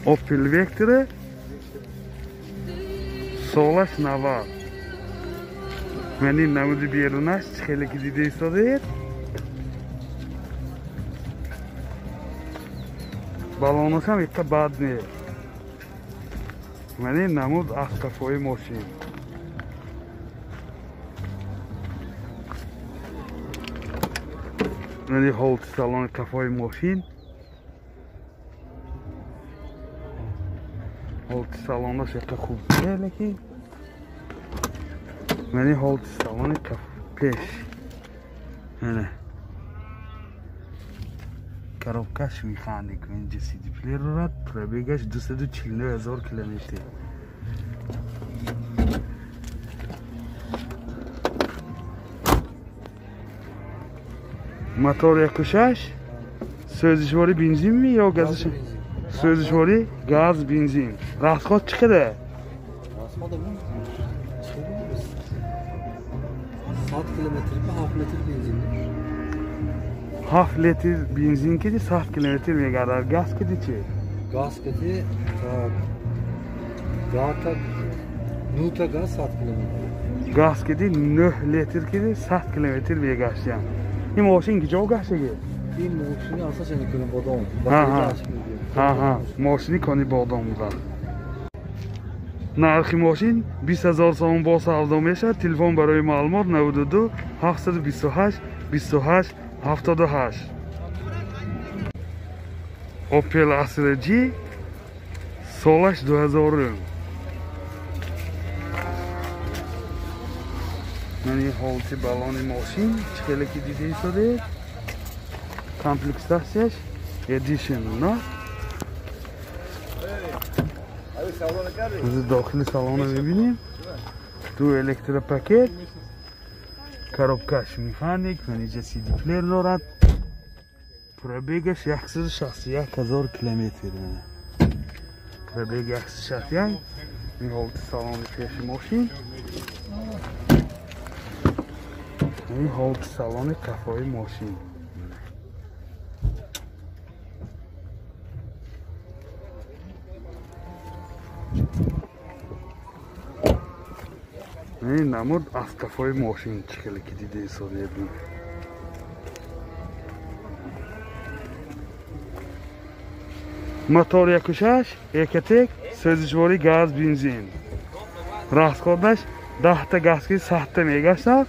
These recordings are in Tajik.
Opel Vectra солаш 90. Ман ин намуди берунаш хеле ки дида истодаед. Балонаш ҳам якта бад не. Ман ин намуд аз қафои мошин. Ман ин ҳолати салони қафои мошин. Ҳолати салонаш якта хуб не, лекин ман ин ҳолати салони пеш. Мана коробкаш механик, инҷа CD плеер дорад, пробегаш 249 000 километр. Мотор 1.6, сӯзишворӣ бензин ми ё газ? Сӯзишворӣ газ бензин. Расход чӣ қадар? 100 километр ба 7 литр бензин. 7 литр бензин киди 100 километр мегардад. Газ киди чӣ? Газ киди так 9 газ 100 километр. Газ киди 9 литр киди 100 километр мегаштям. Ин мошин куҷо гаштаги? Ин мошини асосан Конибодом. Ҳа, мошини Конибодом буда. Нархи мошин 20 000 сомон бо савдо мешавад. Телефон барои маълумот 92 728 28 78. Opel Astra G солаш 2000. Ман ин ҳолати балони мошин чӣ хеле ки дида истодаед. Комплектатсияш Edition, на? Аз дохили салона мебинем. Ду электропакет, коробкаш механик, маниҷа CD плеер дорад. Пробегаш 161 000 километр. Пробег 161. Ин ҳолати салони пеши мошин. Ин ҳолати салони қафои мошин. Ин намуд аз қафои мошин чӣ хеле ки дида истодаед. Мотор 1.6, Ecotec, сӯзишворӣ газ бензин. Расходаш 10 та газ ки 100 та мегаштад.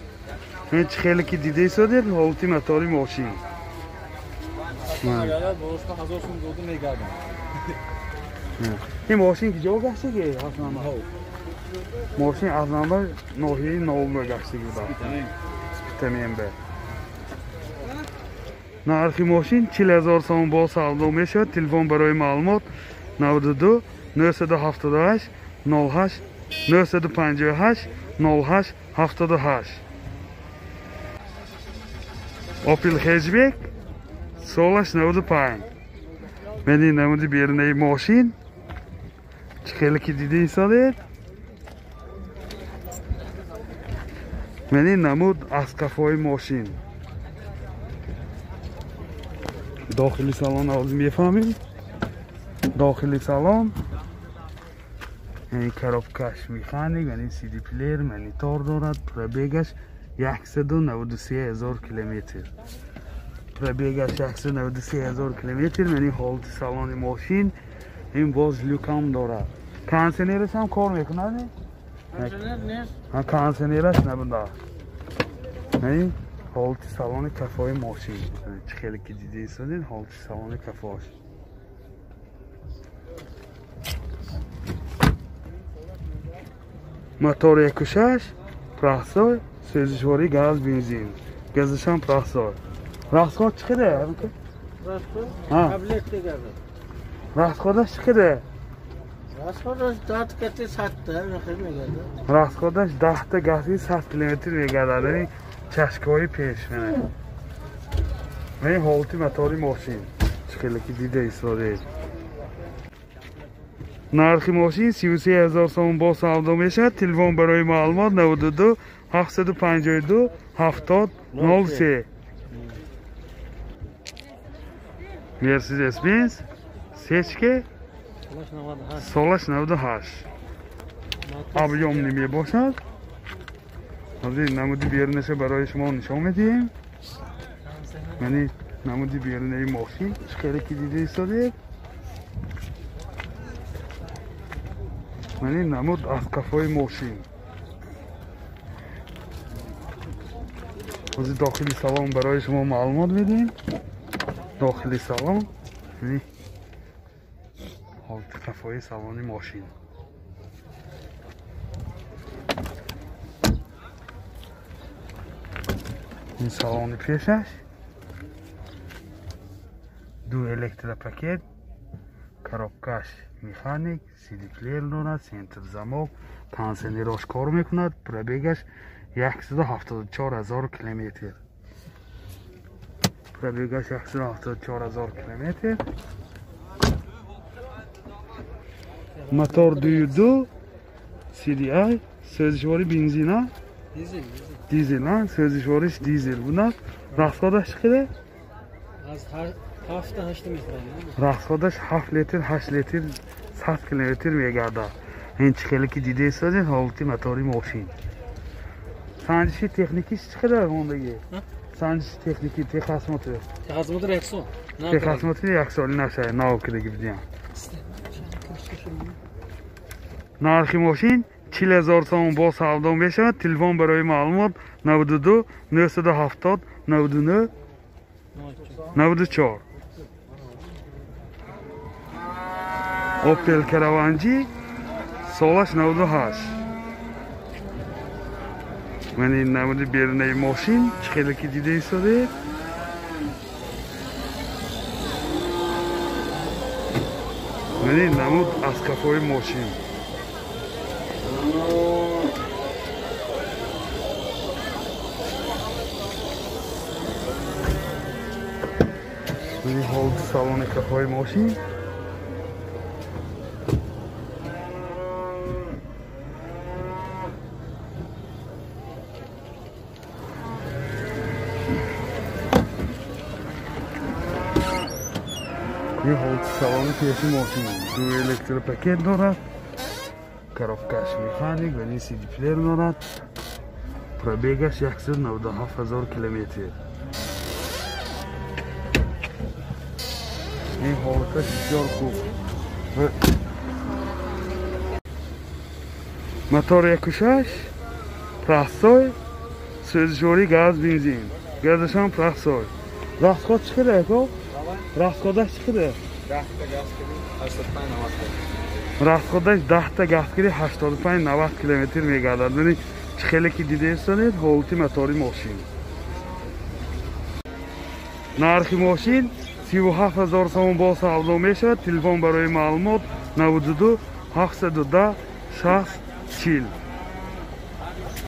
Ин чӣ хеле ки дида истодаед ҳолати мотори мошин. Ин мошин куҷо гаштаги? Мошин аз номба ноҳияи Новба гаштаги буда. Спитаменба. Нархи мошин 40 000 сомон бо савдо мешавад. Телефон барои маълумот 92 978 08 958 08 78. Opel Hatchback солаш 95. Ман ин намуди берунаи мошин чӣ хеле ки дида истодаед. Ман ин намуд аз қафои мошин. Дохили салон ҳозир мефаҳмем. Дохили салон ин коробкаш механик, ин CD плеер, монитор дорад. Пробегаш 193 000 километр. Пробегаш 193 000 километр. Ман ин ҳолати салони мошин. Ин боз люкам дорад. Кондиционераш ҳам кор мекунад? Кондиционераш набуда. Ин ҳолати салони кафои мошин. Чӣ хеле ки дида истодед ҳолати салони кафош. Мотор 1.6, простой, сӯзишворӣ газ бензин. Газашам простой. Расход чӣ қадар? Расход? Таблетка. Расходаш чӣ қадар? Расходаш 10 кати 100 та мегардад. Расходаш 10 та гази 100 километр мегардад. Ин чашкаҳои пеш мана. Ин ҳолати мотори мошин. Чӣ хеле ки дида истодаед. Нархи мошин 33 000 сомон бо савдо мешавад. Телефон барои маълумот 92 752 70 03. Mercedes Benz сечке Солаш 98. Объемный мебошад. Ҳозир намуди берунаша барои шумо нишон медиҳем. Яъне намуди берунаи мошин чӣ ки дида истодед. Яъне намуд аз қафои мошин. Ҳозир дохили салон барои шумо маълумот медиҳем. Дохили салон, яъне ҳолати қафои салони мошин. Ин салони пешаш ду электропакет, коробкаш механик, CD-плеер дорад, центр замок, кондиционерош кор мекунад, пробегаш 174 000 километр. Пробегаш 174 000 километр. Мотор 2.2 CDI, сӯзишвори бензина, дизел, сӯзишвориш дизел буда. Расходаш чӣ қадар? Аз 7 та 8 метр. Расходаш 7 литр, 8 литр 100 километр мегардад. Ин чӣ хеле ки дида истодед ҳолати мотори мошин. Санҷиши техникиш чӣ қадар мондагӣ? Санҷиши техникӣ, техосмотр. Техосмотр 1 сол. Техосмотр 1 сол нашай, нав кидаги бидиям. Нархи мошин 40 000 сомон бо савдо мешавад. Телефон барои маълумот 92 970 99 94. Opel Caravan солаш 98. Ман ин намуди берунаи мошин чӣ хеле ки дида истодед. Ман ин намуд аз қафои мошин. Ин ҳолати салони қафои мошин. Ин ҳолати салони пеши мошин. Ду электропакет дорад, коробкаш механик ва ин CD-плеер дорад. Пробегаш 197 000 километр. Ин ҳолаташ бисёр хуб. Мотор 1.6 простой, сӯзишворӣ газ бензин. Газашам простой. Расход чӣ қадар ако? Расходаш чӣ қадар? 10 та газ кири 85-90. Расходаш 10 та газ кири 85-90 километр мегардад. Бинед чӣ хеле ки дида истодед ҳолати мотори мошин. Нархи мошин 37 000 сомон бо савдо мешавад. Телефон барои маълумот 92 710 60 40.